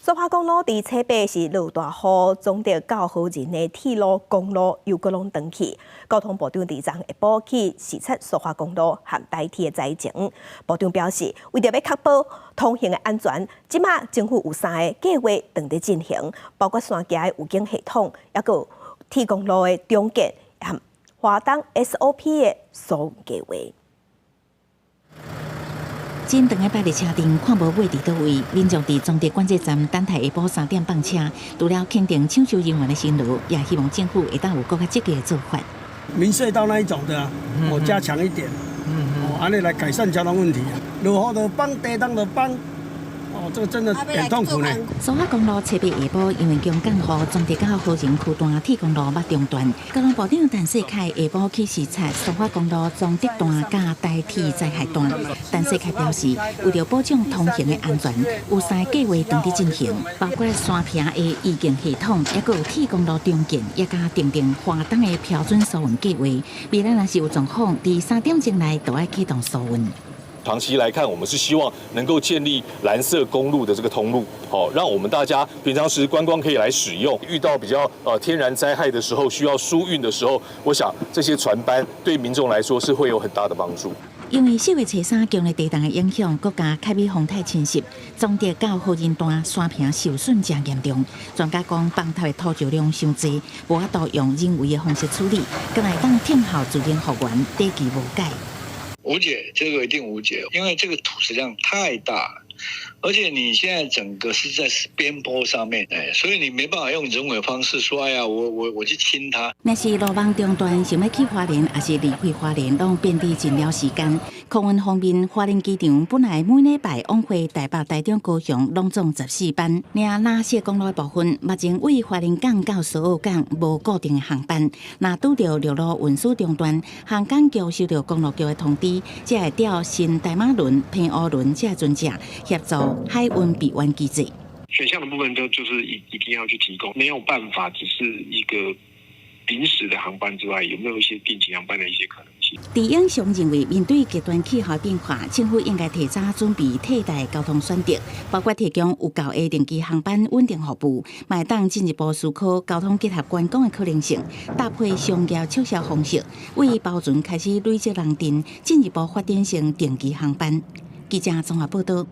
蘇花公路佇初八是落大雨，彰德到予仁的鐵路、公路又閣攏斷去。交通部長佇昨下晡去視察蘇花公路和台鐵的災情。部長表示，為著欲確保通行的安全，這馬政府有三个計劃正佇進行，包括山崎的預警系統，抑閣有鐵公路的重建和華東 SOP 的疏運計劃。真長的百日車陣看無尾佇佗位，民眾佇彰德管制站等待下晡3點放車，除了肯定搶修人員的辛勞，也希望政府會當有閣較積極的做法。明隧道那一種的，我加強一點，哦，按呢來改善交通問題啊。落雨就崩，地動就崩。哦，這個真的很痛苦呢。蘇花公路初八下晡因為強降雨，彰德到予仁區段鐵公路捌中斷。交通部長陳世凱下晡去視察蘇花公路彰德段佮台鐵災害段。陳世凱表示，為著保障通行的安全，有三个計劃正佇進行，包括山坪的預警系統，抑閣有鐵公路重建，也佮訂定華東的標準疏運計劃。未來若是有狀況，佇3點鐘內就愛啟動疏運。長期來看，我們是希望能夠建立藍色公路的這個通路，好，讓我們大家平常時觀光可以來使用。遇到比較天然災害的時候，需要疏運的時候，我想這些船班對民眾來說是會有很大的幫助。因為四月初三強烈地動的影響，閣加海美風颱侵襲，彰德到予仁段山坪受損誠嚴重。專家講，崩塌的土石量傷濟，無法度用人為的方式處理，敢會當聽候自然復原，短期無解。無解，這個一定無解，因為這個土石量太大了，而且你現在整個是在邊坡上面，哎，所以你沒辦法用人為方式說，哎呀，我去清它。若是路網中斷，想欲去花蓮，抑是離開花蓮，攏變得真了時間。空運方面，花蓮機場本來每禮拜往回台北、台中、高雄攏總14班，爾藍色公路的部分，目前為花蓮港到蘇澳港無固定的航班。若拄著陸路運輸中斷，航港局收到公路局的通知，才會調新台馬輪、澎湖輪這船隻協助海運備援機制。選項的部分都就是一定要去提供，沒有辦法只是一個臨時的航班之外，有沒有一些定期航班的一些可能性？鄭英雄認為，面對極端氣候變化，政府應該提早準備替代交通選擇，包括提供有夠的定期航班穩定服務，嘛會當進一步思考交通結合觀光的可能性，搭配商業促銷方式，為包船開始累積人陣，進一步發展成定期航班。記者綜合報道。